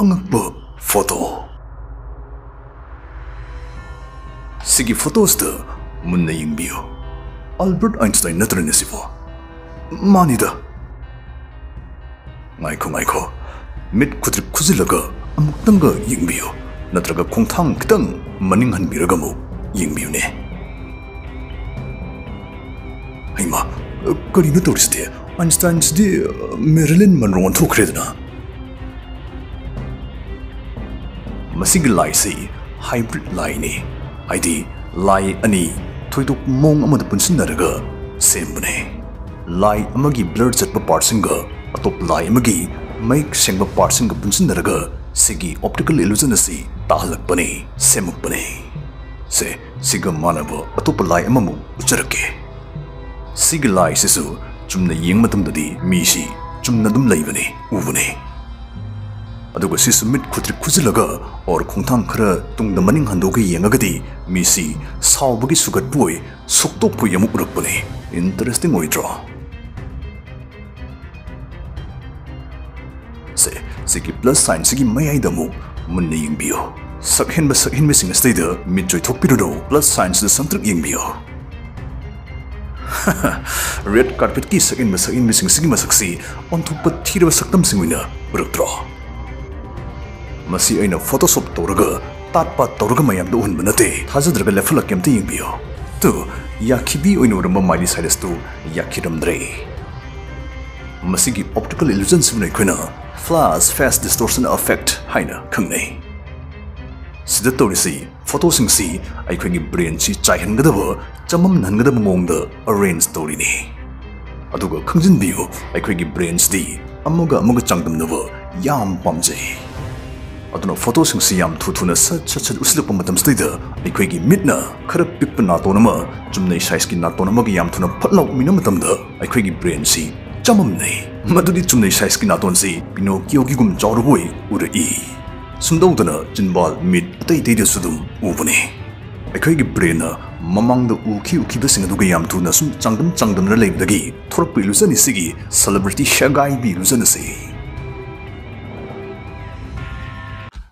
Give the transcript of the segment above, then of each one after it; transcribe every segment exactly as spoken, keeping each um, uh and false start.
ꯑꯉꯛꯄ ꯐꯣꯇꯣ꯫ ꯁꯤꯒꯤ ꯐꯣꯇꯣꯁꯤꯗ ꯃꯨꯟꯅ ꯌꯦꯡꯕꯤꯌꯨ꯫ ꯑꯜꯕꯔꯠ ꯑꯥꯏꯟꯁꯇꯥꯏꯟ ꯅꯠꯇ꯭ꯔꯅꯦ ꯁꯤꯕꯣ? ꯃꯥꯅꯤꯗ꯫ ꯉꯥꯏꯈꯣ, ꯉꯥꯏꯈꯣ꯫ ꯃꯤꯠ ꯈꯨꯗ꯭ꯔꯤꯛ ꯈꯨꯖꯤꯜꯂꯒ ꯑꯃꯨꯛꯇꯪꯒ ꯌꯦꯡꯕꯤꯌꯨ꯫ ꯅꯠꯇ꯭ꯔꯒ ꯈꯣꯡꯊꯥꯡ ꯈꯤꯇꯪ ꯃꯅꯤꯡ ꯍꯟꯕꯤꯔꯒ ꯑꯃꯨꯛ ꯌꯦꯡꯕꯤꯌꯨꯅꯦ꯫ ꯍꯩꯃꯥ, ꯀꯔꯤꯅꯣ ꯇꯧꯔꯤꯁꯤꯗꯤ? ꯑꯥꯏꯟꯁꯇꯥꯏꯟꯁꯤꯗꯤ ꯃꯦꯔꯤꯂꯤꯟ ꯃꯟꯔꯣ ꯑꯣꯟꯊꯣꯛꯈ꯭ꯔꯦꯗꯅ꯫ ꯃꯁꯤꯒꯤ ꯂꯥꯏꯁꯤ ꯍꯥꯏꯕ꯭ꯔꯤꯠ ꯂꯥꯏꯅꯤ, ꯍꯥꯏꯗꯤ ꯂꯥꯏ ꯑꯅꯤ ꯊꯣꯏꯗꯣꯛꯄ ꯃꯑꯣꯡ ꯑꯃꯗ ꯄꯨꯟꯁꯤꯟꯅꯔꯒ ꯁꯦꯝꯕꯅꯦ꯫ ꯂꯥꯏ ꯑꯃꯒꯤ ꯕ꯭ꯂꯔ ꯆꯠꯄ ꯄꯥꯔꯠꯁꯤꯡꯒ ꯑꯇꯣꯞꯄ ꯂꯥꯏ ꯑꯃꯒꯤ ꯃꯌꯦꯛ ꯁꯦꯡꯕ ꯄꯥꯔꯠꯁꯤꯡꯒ ꯄꯨꯟꯁꯤꯟꯅꯔꯒ ꯁꯤꯒꯤ ꯑꯣꯞꯇꯤꯀꯦꯜ ꯏꯂꯨꯖꯟ ꯑꯁꯤ ꯇꯥꯍꯜꯂꯛꯄꯅꯤ, ꯁꯦꯝꯃꯛꯄꯅꯤ꯫ ꯁꯦ, ꯁꯤꯒ ꯃꯥꯟꯅꯕ ꯑꯇꯣꯞꯄ ꯂꯥꯏ ꯑꯃꯃꯨꯛ ꯎꯠꯆꯔꯛꯀꯦ꯫ ꯁꯤꯒꯤ ꯂꯥꯏꯁꯤꯁꯨ ꯆꯨꯝꯅ ꯌꯦꯡꯕ ꯃꯇꯝꯗꯗꯤ ꯃꯤꯁꯤ ꯆꯨꯝꯅ ꯑꯗꯨꯝ ꯂꯩꯕꯅꯤ, ꯎꯕꯅꯤ꯫ ꯑꯗꯨꯒ ꯁꯤꯁꯨ ꯃꯤꯠ ꯈꯨꯗ꯭ꯔꯤꯛ ꯈꯨꯖꯤꯜꯂꯒ ꯑꯣꯔ ꯈꯣꯡꯊꯥꯡ ꯈꯔ ꯇꯨꯡꯗ ꯃꯅꯤꯡ ꯍꯟꯗꯣꯛꯑꯒ ꯌꯦꯡꯉꯒꯗꯤ ꯃꯤꯁꯤ ꯁꯥꯎꯕꯒꯤ ꯁꯨꯒꯠꯄꯣꯏ, ꯁꯣꯛꯇꯣꯛꯄꯣꯏ ꯑꯃꯨꯛ ꯎꯔꯛꯄꯅꯤ꯫ ꯏꯟꯇꯔꯦꯁꯇꯤꯡ ꯑꯣꯏꯗ꯭ꯔꯣ? ꯁꯦ, ꯁꯤꯒꯤ ꯄ꯭ꯂꯁ ꯁꯥꯏꯟꯁꯤꯒꯤ ꯃꯌꯥꯏꯗ ꯑꯃꯨꯛ ꯃꯨꯟꯅ ꯌꯦꯡꯕꯤꯌꯨ꯫ ꯁꯛꯍꯦꯟꯕ ꯁꯛꯍꯦꯟꯕꯤꯁꯤꯡ ꯑꯁꯤꯗꯩꯗ ꯃꯤꯠ ꯆꯣꯏꯊꯣꯛꯄꯤꯔꯨꯅꯨ꯫ ꯄ꯭ꯂꯁ ꯁꯥꯏꯟꯁꯇ ꯁꯪꯇ꯭ꯔꯤꯛ ꯌꯦꯡꯕꯤꯌꯨ꯫ ꯔꯦꯗ ꯀꯥꯔꯄꯦꯠꯀꯤ ꯁꯛꯍꯦꯟꯕ ꯁꯛꯍꯦꯟꯕꯤꯁꯤꯡꯁꯤꯒꯤ ꯃꯁꯛꯁꯤ ꯑꯣꯟꯊꯣꯛꯄ ꯊꯤꯔꯕ ꯁꯛꯇꯝꯁꯤꯡ ꯑꯣꯏꯅ ꯎꯔꯛꯇ꯭ꯔꯣ? ꯃꯁꯤ ꯑꯩꯅ ꯐꯣꯇꯣꯁꯣꯞ ꯇꯧꯔꯒ ꯇꯥꯠ ꯄꯥꯠ ꯇꯧꯔꯒ ꯃꯌꯥꯝꯗ ꯎꯍꯟꯕ ꯅꯠꯇꯦ꯫ ꯊꯥꯖꯗ꯭ꯔꯒ ꯂꯦꯞꯍꯜꯂꯛꯀꯦ, ꯑꯝꯇ ꯌꯦꯡꯕꯤꯌꯨ꯫ ꯇꯨ, ꯌꯥꯈꯤꯕꯤ ꯑꯣꯏꯅ ꯎꯔꯝꯕ ꯃꯥꯏꯂꯤ ꯁꯥꯏꯔꯁꯇꯨ ꯌꯥꯈꯤꯔꯝꯗ꯭ꯔꯦ꯫ ꯃꯁꯤꯒꯤ ꯑꯣꯞꯇꯤꯀꯦꯜ ꯏꯂꯨꯖꯟꯁꯤꯕꯨ ꯑꯩꯈꯣꯏꯅ ꯐ꯭ꯂꯥꯁ ꯐꯦꯁ ꯗꯤꯁꯇꯣꯔꯁꯟ ꯑꯦꯐꯦꯛ ꯍꯥꯏꯅ ꯈꯪꯅꯩ꯫ ꯁꯤꯗ ꯇꯧꯔꯤꯁꯤ ꯐꯣꯇꯣꯁꯤꯡꯁꯤ ꯑꯩꯈꯣꯏꯒꯤ ꯕ꯭ꯔꯦꯟꯁꯤ ꯆꯥꯏꯍꯟꯒꯗꯕ, ꯆꯃꯝꯅꯍꯟꯒꯗꯕ ꯃꯑꯣꯡꯗ ꯑꯔꯦꯟꯖ ꯇꯧꯔꯤꯅꯤ꯫ ꯑꯗꯨꯒ ꯈꯪꯖꯤꯟꯕꯤꯌꯨ, ꯑꯩꯈꯣꯏꯒꯤ ꯕ꯭ꯔꯦꯟꯁꯤꯗꯤ ꯑꯃꯒ ꯑꯃꯒ ꯆꯥꯡꯗꯝꯅꯕ ꯌꯥꯝ ꯄꯥꯝꯖꯩ꯫ ꯑꯗꯨꯅ ꯐꯣꯇꯣꯁꯤꯡꯁꯤ ꯌꯥꯝ ꯊꯨ ꯊꯨꯅ ꯁꯠ ꯁꯠ ꯁꯠ ꯎꯠꯁꯤꯜꯂꯛꯄ ꯃꯇꯝꯁꯤꯗꯩꯗ ꯑꯩꯈꯣꯏꯒꯤ ꯃꯤꯠꯅ ꯈꯔ ꯄꯤꯛꯄ ꯅꯥꯇꯣꯟ ꯑꯃ ꯆꯨꯝꯅꯩ ꯁꯥꯏꯖꯀꯤ ꯅꯥꯇꯣꯟ ꯑꯃꯒ ꯌꯥꯝ ꯊꯨꯅ ꯐꯠ ꯂꯥꯎ ꯎꯃꯤꯟꯅꯕ ꯃꯇꯝꯗ ꯑꯩꯈꯣꯏꯒꯤ ꯕ꯭ꯔꯦꯟꯁꯤ ꯆꯃꯝꯅꯩ꯫ ꯃꯗꯨꯗꯤ ꯆꯨꯝꯅꯩ ꯁꯥꯏꯖꯀꯤ ꯅꯥꯇꯣꯟꯁꯤ ꯄꯤꯅꯣꯀꯤꯌꯣꯒꯤꯒꯨꯝ ꯆꯥꯎꯔꯕꯣꯏ ꯎꯔꯛꯏ꯫ ꯁꯨꯝ ꯇꯧꯗꯅ ꯆꯤꯟꯕꯥꯜ, ꯃꯤꯠ, ꯑꯇꯩ ꯑꯇꯩꯗꯁꯨ ꯑꯗꯨꯝ ꯎꯕꯅꯤ꯫ ꯑꯩꯈꯣꯏꯒꯤ ꯕ꯭ꯔꯦꯟꯅ ꯃꯃꯥꯡꯗ ꯎꯈꯤ ꯎꯈꯤꯕꯁꯤꯡ ꯑꯗꯨꯒ ꯌꯥꯝ ꯊꯨꯅ ꯁꯨꯝ ꯆꯥꯡꯗꯝ ꯆꯥꯡꯗꯝꯅ ꯂꯩꯕꯗꯒꯤ ꯊꯣꯔꯛꯄ ꯏꯂꯨꯖꯟ ꯑꯁꯤꯒꯤ ꯁꯦꯂꯦꯕ꯭ꯔꯤꯇꯤ ꯁꯦꯒꯥꯏꯕꯤ ꯏꯂꯨꯖꯟ ꯑꯁꯤ꯫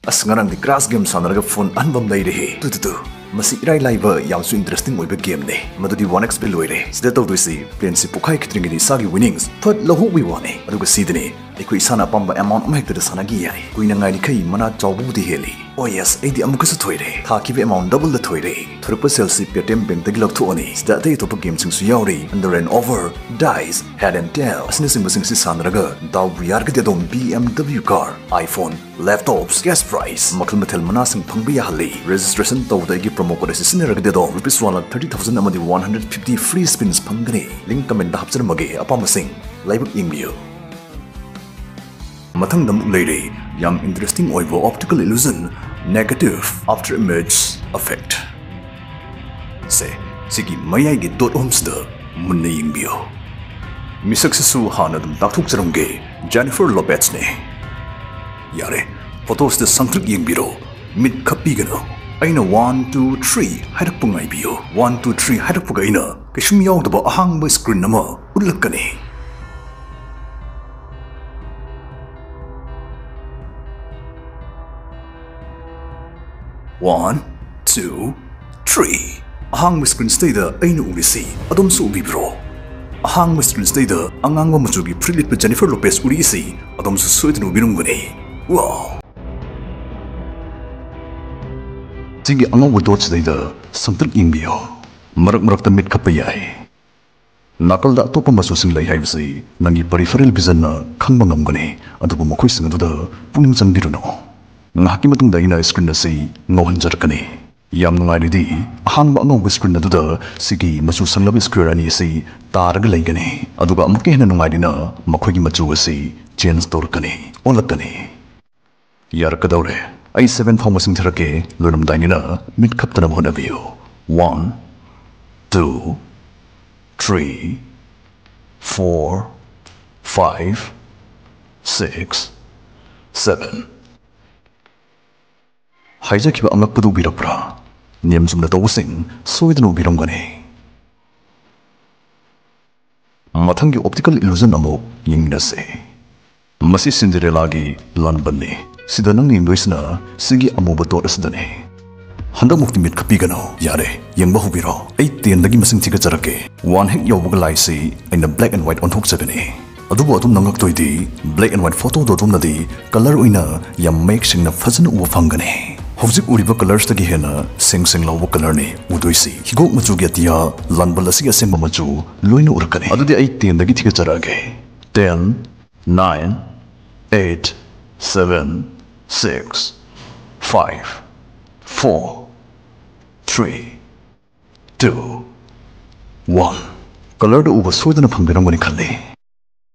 ꯑꯁ, ꯉꯔꯥꯡꯗꯤ ꯀ꯭ꯔꯥꯁ ꯒꯦꯝ ꯁꯥꯟꯅꯔꯒ ꯐꯣꯟ ꯑꯍꯟꯕ ꯑꯃ ꯂꯩꯔꯦꯍꯦ꯫ Two, two, two. ꯃꯁꯤ ꯏꯔꯥꯏ ꯂꯥꯏꯕ, ꯌꯥꯝꯁꯨ ꯏꯟꯇꯔꯦꯁꯇꯤꯡ ꯑꯣꯏꯕ ꯒꯦꯝꯅꯦ꯫ ꯃꯗꯨꯗꯤ ꯋꯥꯟ ꯑꯦꯛꯁ ꯄꯤ ꯂꯣꯏꯔꯦ꯫ ꯁꯤꯗ ꯇꯧꯗꯣꯏꯁꯤ, ꯄ꯭ꯂꯦꯟꯁꯤ ꯄꯣꯛꯈꯥꯏꯈꯤꯗ꯭ꯔꯤꯉꯩꯗ ꯏꯁꯥꯒꯤ ꯋꯤꯅꯤꯡꯁ ꯐꯠ ꯂꯧꯍꯧꯕꯒꯤ ꯋꯥꯅꯦ꯫ ꯑꯗꯨꯒ ꯁꯤꯗꯅꯦ, ꯑꯩꯈꯣꯏ ꯏꯁꯥꯅ ꯑꯄꯥꯝꯕ ꯑꯦꯃꯥꯎꯟ ꯑꯃ ꯍꯦꯛꯇꯗ ꯁꯥꯟꯅꯒꯦ ꯌꯥꯏ꯫ ꯀꯨꯏꯅ ꯉꯥꯏꯔꯤꯈꯩ ꯃꯅꯥ ꯆꯥꯎꯕꯕꯨꯗꯤ ꯍꯦꯜꯂꯤ꯫ ꯑꯣ ꯌꯦꯁ, ꯑꯩꯗꯤ ꯑꯃꯨꯛꯀꯁꯨ ꯊꯣꯏꯔꯦ꯫ ꯊꯥꯈꯤꯕ ꯑꯦꯃꯥꯎꯟ ꯗꯕꯜꯗ ꯊꯣꯏꯔꯦ꯫ ꯊꯣꯔꯛꯄ ꯁꯦꯜꯁꯤ ꯄꯦꯇꯤꯑꯦꯝ ꯕꯦꯡꯛꯇꯒꯤ ꯂꯧꯊꯣꯛꯑꯅꯤ꯫ ꯁꯤꯗ ꯑꯇꯩ ꯑꯇꯣꯞꯄ ꯒꯦꯝꯁꯤꯡꯁꯨ ꯌꯥꯎꯔꯤ, Under and Over, Dice, Head and Tail ꯑꯁꯤꯅꯆꯤꯡꯕꯁꯤꯡꯁꯤ ꯁꯥꯟꯅꯔꯒ ꯗꯥꯎꯕꯨ ꯌꯥꯔꯒꯗꯤ ꯑꯗꯨꯝ B M W car, iPhone, laptops, cash prize ꯃꯈꯜ ꯃꯊꯦꯜ ꯃꯅꯥꯁꯤꯡ ꯐꯪꯕ ꯌꯥꯍꯜꯂꯤ꯫ ꯔꯦꯖꯤꯁꯇ꯭ꯔꯦꯁꯟ ꯇꯧꯕꯗ ꯑꯩꯒꯤ ꯄ꯭ꯔꯣꯃꯣ ꯀꯣꯗ ꯑꯁꯤ ꯁꯤꯖꯤꯟꯅꯔꯒꯗꯤ ꯑꯗꯨꯝ rupees one lakh thirty thousand ꯑꯃꯗꯤ ꯋꯥꯟ ꯍꯟꯗ꯭ꯔꯦꯠ ꯐꯤꯐꯇꯤ ꯐ꯭ꯔꯤ ꯁ꯭ꯄꯤꯟꯁ ꯐꯪꯒꯅꯤ꯫ ꯂꯤꯡꯛ ꯀꯃꯦꯟꯇ ꯍꯥꯞꯆꯔꯝꯃꯒꯦ, ꯑꯄꯥꯝꯕꯁꯤꯡ ꯂꯥꯏꯕꯛ ꯌꯦꯡꯕꯤꯌꯨ꯫ ꯃꯊꯪꯗ ꯑꯃꯨꯛ ꯂꯩꯔꯦ ꯌꯥꯝ ꯏꯟꯇꯔꯦꯁꯇꯤꯡ ꯑꯣꯏꯕ optical illusion, negative afterimage effect. ꯁꯦ, ꯁꯤꯒꯤ ꯃꯌꯥꯏꯒꯤ ꯗꯣꯠ ꯑꯍꯨꯝꯁꯤꯗ ꯃꯨꯟꯅ ꯌꯦꯡꯕꯤꯌꯨ꯫ ꯃꯤꯁꯛꯁꯤꯁꯨ ꯍꯥꯟꯅ ꯑꯗꯨꯝ ꯇꯥꯛꯊꯣꯛꯆꯔꯝꯒꯦ, ꯖꯦꯅꯤꯐꯔ ꯂꯣꯄꯦꯖꯅꯦ꯫ ꯌꯥꯔꯦ, ꯐꯣꯇꯣꯁꯤꯗ ꯁꯪꯇ꯭ꯔꯤꯛ ꯌꯦꯡꯕꯤꯔꯣ, ꯃꯤꯠ ꯈꯞꯄꯤꯒꯅꯨ꯫ ꯑꯩꯅ ꯋꯥꯟ, ꯇꯨ, ꯊ꯭ꯔꯤ ꯍꯥꯏꯔꯛꯄ ꯉꯥꯏꯕꯤꯌꯨ꯫ ꯋꯥꯟ, ꯇꯨ, ꯊ꯭ꯔꯤ ꯍꯥꯏꯔꯛꯄꯒ ꯑꯩꯅ ꯀꯩꯁꯨꯝ ꯌꯥꯎꯗꯕ ꯑꯍꯥꯡꯕ ꯁ꯭ꯀ꯭ꯔꯤꯟ ꯑꯃ ꯎꯠꯂꯛꯀꯅꯤ꯫ One, two, three. ꯑꯍꯥꯡꯕ ꯁ꯭ꯀ꯭ꯔꯤꯟꯁꯤꯗꯩꯗ ꯑꯩꯅ ꯎꯔꯤꯁꯤ ꯑꯗꯣꯝꯁꯨ ꯎꯕꯤꯕ꯭ꯔꯣ? ꯑꯍꯥꯡꯕ ꯁ꯭ꯀ꯭ꯔꯤꯟꯁꯤꯗꯩꯗ ꯑꯉꯥꯡꯕ ꯃꯆꯨꯒꯤ ꯐꯨꯔꯤꯠ ꯂꯤꯠꯄ ꯖꯦꯅꯤꯐꯔ ꯂꯣꯄꯦꯁ ꯎꯔꯤꯁꯤ ꯑꯗꯣꯝꯁꯨ ꯁꯣꯏꯗꯅ ꯎꯕꯤꯔꯝꯒꯅꯤ꯫ ꯋꯥꯎ! ꯁꯤꯒꯤ ꯑꯉꯧꯕ ꯗꯣꯠꯁꯤꯗꯩꯗ ꯁꯪꯇ꯭ꯔꯤꯛ ꯌꯦꯡꯕꯤꯌꯨ꯫ ꯃꯔꯛ ꯃꯔꯛꯇ ꯃꯤꯠ ꯈꯞꯄ ꯌꯥꯏ꯫ ꯅꯥꯀꯜꯗ ꯑꯇꯣꯞꯄ ꯃꯆꯨꯁꯤꯡ ꯂꯩ ꯍꯥꯏꯕꯁꯤ ꯅꯪꯒꯤ ꯄꯔꯤꯐꯔꯦꯜ ꯚꯤꯖꯟꯅ ꯈꯪꯕ ꯉꯝꯒꯅꯤ, ꯑꯗꯨꯕꯨ ꯃꯈꯣꯏꯁꯤꯡ ꯑꯗꯨꯗ ꯄꯨꯛꯅꯤꯡ ꯆꯪꯕꯤꯔꯨꯅꯨ꯫ ꯉꯥꯏꯍꯥꯛꯀꯤ ꯃꯇꯨꯡꯗ ꯑꯩꯅ ꯁ꯭ꯀ꯭ꯔꯤꯟ ꯑꯁꯤ ꯉꯧꯍꯟꯖꯔꯛꯀꯅꯤ꯫ ꯌꯥꯝ ꯅꯨꯡꯉꯥꯏꯔꯤꯗꯤ, ꯑꯍꯥꯡꯕ ꯑꯉꯧꯕ ꯁ꯭ꯀ꯭ꯔꯤꯟ ꯑꯗꯨꯗ ꯁꯤꯒꯤ ꯃꯆꯨ ꯁꯪꯂꯕ ꯁ꯭ꯀ꯭ꯋꯦꯔ ꯑꯅꯤ ꯑꯁꯤ ꯇꯥꯔꯒ ꯂꯩꯒꯅꯤ, ꯑꯗꯨꯒ ꯑꯃꯨꯛꯀ ꯍꯦꯟꯅ ꯅꯨꯡꯉꯥꯏꯔꯤꯅ ꯃꯈꯣꯏꯒꯤ ꯃꯆꯨ ꯑꯁꯤ ꯆꯦꯟꯖ ꯇꯧꯔꯛꯀꯅꯤ, ꯑꯣꯜꯂꯛꯀꯅꯤ꯫ ꯌꯥꯔꯛꯀꯗꯧꯔꯦ꯫ ꯑꯩ ꯁꯚꯦꯟ ꯐꯥꯎ ꯃꯁꯤꯡ ꯊꯤꯔꯛꯀꯦ, ꯂꯣꯏꯔꯝꯗꯥꯏꯅꯤꯅ ꯃꯤꯠ ꯈꯞꯇꯅꯕ ꯍꯣꯠꯅꯕꯤꯌꯨ꯫ One, two, three, four, five, six, seven. ꯍꯥꯏꯖꯈꯤꯕ ꯑꯉꯛꯄꯗꯨ ꯎꯕꯤꯔꯛꯄ꯭ꯔꯥ? ꯅꯤꯌꯝ ꯆꯨꯝꯅ ꯇꯧꯕꯁꯤꯡ ꯁꯣꯏꯗꯅ ꯎꯕꯤꯔꯝꯒꯅꯤ꯫ ꯃꯊꯪꯒꯤ ꯑꯣꯞꯇꯤꯀꯦꯜ ꯏꯂꯨꯖꯟ ꯑꯃꯨꯛ ꯌꯦꯡꯃꯤꯟꯅꯁꯦ꯫ ꯃꯁꯤ ꯁꯤꯟꯗꯔꯦꯂꯥꯒꯤ ꯂꯥꯟꯕꯟꯅꯤ꯫ ꯁꯤꯗ ꯅꯪ ꯌꯦꯡꯗꯣꯏꯁꯤꯅ ꯁꯤꯒꯤ ꯑꯃꯨꯕ ꯗꯣꯠ ꯑꯁꯤꯗꯅꯤ꯫ ꯍꯟꯗꯛꯃꯨꯛꯇꯤ ꯃꯤꯠ ꯈꯞꯄꯤꯒꯅꯨ꯫ ꯌꯥꯔꯦ, ꯌꯦꯡꯕ ꯍꯧꯕꯤꯔꯣ꯫ ꯑꯩ ꯇꯦꯟꯗꯒꯤ ꯃꯁꯤꯡ ꯊꯤꯒꯠꯆꯔꯛꯀꯦ꯫ ꯋꯥꯟ ꯍꯦꯛ ꯌꯧꯕꯒ ꯂꯥꯏꯁꯤ ꯑꯩꯅ black and white ꯑꯣꯟꯊꯣꯛꯆꯒꯅꯤ꯫ ꯑꯗꯨꯕꯨ ꯑꯗꯨꯝ ꯅꯉꯛꯇꯣꯏꯗꯤ black and white photoꯗꯣ ꯑꯗꯨꯝꯅꯗꯤ colour ꯑꯣꯏꯅ ꯌꯥꯝ ꯃꯌꯦꯛ ꯁꯦꯡꯅ ꯐꯖꯅ ꯎꯕ ꯐꯪꯒꯅꯤ꯫ ꯍꯧꯖꯤꯛ ꯎꯔꯤꯕ colours ꯇꯒꯤ ꯍꯦꯟꯅ ꯁꯦꯡ ꯁꯦꯡ ꯂꯥꯎꯕ colour ꯅꯤ ꯎꯗꯣꯏꯁꯤ꯫ ꯍꯤꯒꯣꯛ ꯃꯆꯨꯒꯤ ꯑꯇꯤꯌꯥ ꯂꯥꯟꯕꯜ ꯑꯁꯤꯒꯤ ꯑꯁꯦꯡꯕ ꯃꯆꯨ ꯂꯣꯏꯅ ꯎꯔꯛꯀꯅꯤ꯫ ꯑꯗꯨꯗꯤ ꯑꯩ ꯇꯦꯟꯗꯒꯤ ꯊꯤꯒꯠꯆꯔꯛꯑꯒꯦ꯫ Ten, nine, eight, seven, six, five, four, three, two, one꯫ Colour ꯗ ꯎꯕ ꯁꯣꯏꯗꯅ ꯐꯪꯕꯤꯔꯝꯒꯅꯤ ꯈꯜꯂꯤ꯫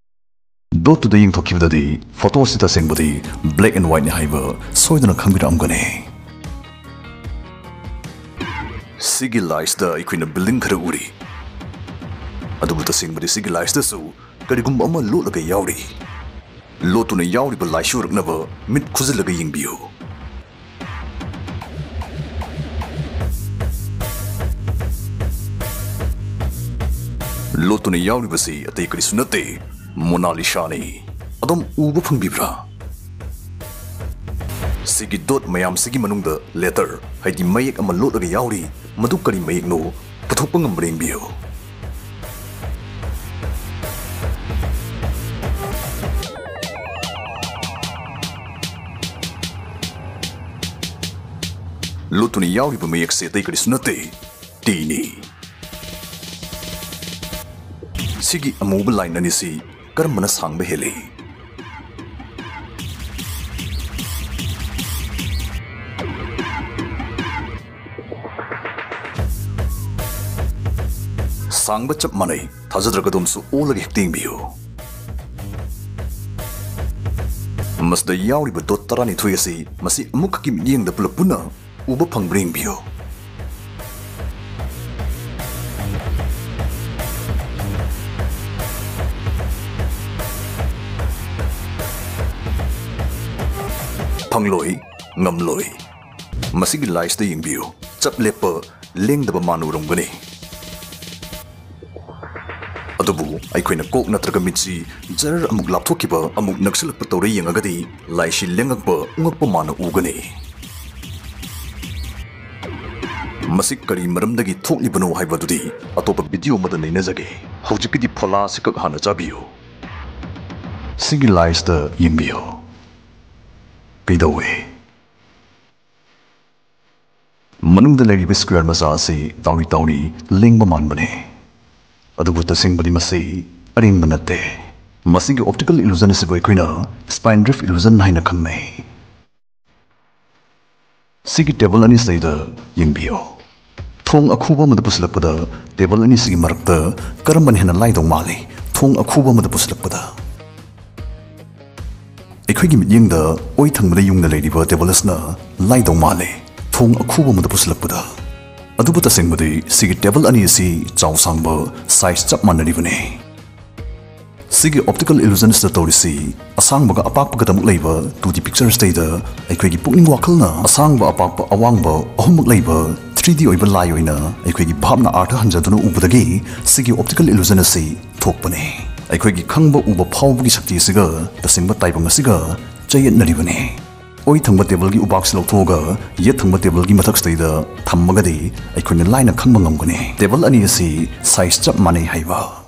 Dot ꯇꯨꯗ ꯌꯦꯡꯊꯣꯛꯈꯤꯕꯗꯗꯤ photo ꯑꯁꯤ ꯇꯁꯦꯡꯕꯗꯤ black and white ꯅꯤ ꯍꯥꯏꯕ ꯁꯣꯏꯗꯅ ꯈꯪꯕꯤꯔꯛꯑꯝꯒꯅꯤ꯫ ꯁꯤꯒꯤ ꯂꯥꯏꯁꯤꯗ ꯑꯩꯈꯣꯏꯅ building ꯈꯔ ꯎꯔꯤ, ꯑꯗꯨꯕꯨ ꯇꯁꯦꯡꯕꯗꯤ ꯁꯤꯒꯤ ꯂꯥꯏꯁꯤꯗꯁꯨ ꯀꯔꯤꯒꯨꯝꯕ ꯑꯃ ꯂꯣꯠꯂꯒ ꯌꯥꯎꯔꯤ꯫ ꯂꯣꯠꯇꯨꯅ ꯌꯥꯎꯔꯤꯕ ꯂꯥꯏꯁꯤ ꯎꯔꯛꯅꯕ ꯃꯤꯠ ꯈꯨꯖꯤꯜꯂꯒ ꯌꯦꯡꯕꯤꯌꯨ꯫ ꯂꯣꯠꯇꯨꯅ ꯌꯥꯎꯔꯤꯕꯁꯤ ꯑꯇꯩ ꯀꯔꯤꯁꯨ ꯅꯠꯇꯦ, ꯃꯣꯅꯥꯂꯤꯁꯥꯅꯤ꯫ ꯑꯗꯣꯝ ꯎꯕ ꯐꯪꯕꯤꯕ꯭ꯔꯥ? ꯁꯤꯒꯤ dot ꯃꯌꯥꯝꯁꯤꯒꯤ ꯃꯅꯨꯡꯗ letter, ꯍꯥꯏꯗꯤ ꯃꯌꯦꯛ ꯑꯃ ꯂꯣꯠꯂꯒ ꯌꯥꯎꯔꯤ꯫ ꯃꯗꯨ ꯀꯔꯤ ꯃꯌꯦꯛꯅꯣ? ꯄꯨꯊꯣꯛꯄ ꯉꯝꯕ꯭ꯔꯥ ꯌꯦꯡꯕꯤꯌꯨ꯫ ꯂꯣꯠꯇꯨꯅ ꯌꯥꯎꯔꯤꯕ ꯃꯌꯦꯛꯁꯦ ꯑꯇꯩ ꯀꯔꯤꯁꯨ ꯅꯠꯇꯦ, T ꯅꯤ꯫ ꯁꯤꯒꯤ ꯑꯃꯨꯕ line ꯑꯅꯤꯁꯤ ꯀꯔꯝꯕꯅ ꯁꯥꯡꯕ ꯍꯦꯜꯂꯤ? ꯁꯥꯡꯕ ꯆꯞ ꯃꯥꯟꯅꯩ꯫ ꯊꯥꯖꯗ꯭ꯔꯒ ꯑꯗꯣꯝꯁꯨ ꯑꯣꯜꯂꯒ ꯍꯦꯛꯇ ꯌꯦꯡꯕꯤꯌꯨ꯫ ꯃꯁꯤꯗ ꯌꯥꯎꯔꯤꯕ dot ꯇꯔꯥꯅꯤꯊꯣꯏ ꯑꯁꯤ ꯃꯁꯤ ꯑꯃꯨꯛꯈꯛꯀꯤ ꯃꯤꯠꯌꯦꯡꯗ ꯄꯨꯂꯞ ꯄꯨꯟꯅ ꯎꯕ ꯐꯪꯕ꯭ꯔꯥ ꯌꯦꯡꯕꯤꯌꯨ꯫ ꯐꯪꯂꯣꯏ, ꯉꯝꯂꯣꯏ꯫ ꯃꯁꯤꯒꯤ ꯂꯥꯏꯁꯤꯗ ꯌꯦꯡꯕꯤꯌꯨ꯫ ꯆꯞ ꯂꯦꯞꯄ, ꯂꯦꯡꯗꯕ ꯃꯥꯟꯅ ꯎꯔꯝꯒꯅꯤ꯫ ꯑꯗꯨꯕꯨ ꯑꯩꯈꯣꯏꯅ ꯀꯣꯛ ꯅꯠꯇ꯭ꯔꯒ ꯃꯤꯠꯁꯤ ꯖꯔ ꯑꯃꯨꯛ ꯂꯥꯞꯊꯣꯛꯈꯤꯕ, ꯑꯃꯨꯛ ꯅꯛꯁꯤꯜꯂꯛꯄ ꯇꯧꯔ ꯌꯦꯡꯉꯒꯗꯤ ꯂꯥꯏꯁꯤ ꯂꯦꯡꯉꯛꯄ, ꯎꯉꯛꯄ ꯃꯥꯅ ꯎꯒꯅꯤ꯫ ꯃꯁꯤ ꯀꯔꯤ ꯃꯔꯝꯗꯒꯤ ꯊꯣꯛꯂꯤꯕꯅꯣ ꯍꯥꯏꯕꯗꯨꯗꯤ ꯑꯇꯣꯞꯄ ꯚꯤꯗꯤꯑꯣ ꯑꯃꯗ ꯅꯩꯅꯖꯒꯦ꯫ ꯍꯧꯖꯤꯛꯀꯤꯗꯤ ꯐꯣꯂꯥꯁꯤ ꯈꯛ ꯍꯥꯟꯅ ꯆꯥꯕꯤꯌꯨ꯫ ꯁꯤꯒꯤ ꯂꯥꯏꯁꯤꯗ ꯌꯦꯡꯕꯤꯌꯨ꯫ ꯀꯩꯗꯧꯋꯦ? ꯃꯅꯨꯡꯗ ꯂꯩꯔꯤꯕ ꯁ꯭ꯀ꯭ꯋꯦꯔ ꯃꯆꯥ ꯑꯁꯤ ꯇꯥꯎꯔꯤ ꯇꯥꯎꯔꯤ ꯂꯦꯡꯕ ꯃꯥꯟꯕꯅꯦ꯫ ꯑꯗꯨꯕꯨ ꯇꯁꯦꯡꯕꯗꯤ ꯃꯁꯤ ꯑꯔꯦꯡꯕ ꯅꯠꯇꯦ꯫ ꯃꯁꯤꯒꯤ ꯑꯣꯞꯇꯤꯀꯦꯜ ꯏꯂꯨꯖꯟ ꯑꯁꯤꯕꯨ ꯑꯩꯈꯣꯏꯅ ꯁ꯭ꯄꯥꯏꯟ ꯗ꯭ꯔꯤꯐ ꯏꯂꯨꯖꯟ ꯍꯥꯏꯅ ꯈꯪꯅꯩ꯫ ꯁꯤꯒꯤ ꯇꯦꯕꯜ ꯑꯅꯤꯁꯤꯗꯩꯗ ꯌꯦꯡꯕꯤꯌꯨ꯫ ꯊꯣꯡ ꯑꯈꯨꯕ ꯑꯃꯗ ꯄꯨꯁꯤꯜꯂꯛꯄꯗ ꯇꯦꯕꯜ ꯑꯅꯤꯁꯤꯒꯤ ꯃꯔꯛꯇ ꯀꯔꯝꯕꯅ ꯍꯦꯟꯅ ꯂꯥꯏꯗꯧ ꯃꯥꯜꯂꯤ? ꯊꯣꯡ ꯑꯈꯨꯕ ꯑꯃꯗ ꯄꯨꯁꯤꯜꯂꯛꯄꯗ꯫ ꯑꯩꯈꯣꯏꯒꯤ ꯃꯤꯠꯌꯦꯡꯗ ꯑꯣꯏ ꯊꯪꯕꯗ ꯌꯨꯡꯅ ꯂꯩꯔꯤꯕ ꯇꯦꯕꯜ ꯑꯁꯤꯅ ꯂꯥꯏꯗꯧ ꯃꯥꯜꯂꯦ, ꯊꯣꯡ ꯑꯈꯨꯕ ꯑꯃꯗ ꯄꯨꯁꯤꯜꯂꯛꯄꯗ꯫ ꯑꯗꯨꯕꯨ ꯇꯁꯦꯡꯕꯗꯤ ꯁꯤꯒꯤ ꯇꯦꯕꯜ ꯑꯅꯤ ꯑꯁꯤ ꯆꯥꯎ ꯁꯥꯡꯕ, ꯁꯥꯏꯖ ꯆꯞ ꯃꯥꯟꯅꯔꯤꯕꯅꯤ꯫ ꯁꯤꯒꯤ ꯑꯣꯞꯇꯤꯀꯦꯜ ꯏꯂꯨꯖꯟꯁꯇ ꯇꯧꯔꯤꯁꯤ, ꯑꯁꯥꯡꯕꯒ ꯑꯄꯥꯛꯄꯒꯗꯃꯛ ꯂꯩꯕ ꯇꯨ ꯗꯤ ꯄꯤꯛꯆꯔꯁꯤꯗꯩꯗ ꯑꯩꯈꯣꯏꯒꯤ ꯄꯨꯛꯅꯤꯡ ꯋꯥꯈꯜꯅ ꯑꯁꯥꯡꯕ ꯑꯄꯥꯛꯄ ꯑꯋꯥꯡꯕ ꯑꯍꯨꯝꯃꯛ ꯂꯩꯕ ꯊ꯭ꯔꯤ ꯗꯤ ꯑꯣꯏꯕ ꯂꯥꯏ ꯑꯣꯏꯅ ꯑꯩꯈꯣꯏꯒꯤ ꯚꯥꯞꯅ ꯑꯥꯔꯊ ꯍꯟꯖꯗꯨꯅ ꯎꯕꯗꯒꯤ ꯁꯤꯒꯤ ꯑꯣꯞꯇꯤꯀꯦꯜ ꯏꯂꯨꯖꯟ ꯑꯁꯤ ꯊꯣꯛꯄꯅꯤ꯫ ꯑꯩꯈꯣꯏꯒꯤ ꯈꯪꯕ ꯎꯕ ꯐꯥꯎꯕꯒꯤ ꯁꯛꯇꯤ ꯑꯁꯤꯒ ꯇꯁꯦꯡꯕ ꯇꯥꯏꯕꯪ ꯑꯁꯤꯒ ꯆꯌꯦꯠꯅꯔꯤꯕꯅꯤ꯫ ꯑꯣꯏ ꯊꯪꯕ ꯇꯦꯕꯜꯒꯤ ꯎꯕꯥꯛꯁꯤ ꯂꯧꯊꯣꯛꯑꯒ ꯌꯦꯠ ꯊꯪꯕ ꯇꯦꯕꯜꯒꯤ ꯃꯊꯛꯁꯤꯗꯩꯗ ꯊꯝꯃꯒꯗꯤ ꯑꯩꯈꯣꯏꯅ ꯂꯥꯏꯅ ꯈꯪꯕ ꯉꯝꯒꯅꯤ ꯇꯦꯕꯜ ꯑꯅꯤ ꯑꯁꯤ ꯁꯥꯏꯖ ꯆꯞ ꯃꯥꯟꯅꯩ ꯍꯥꯏꯕ꯫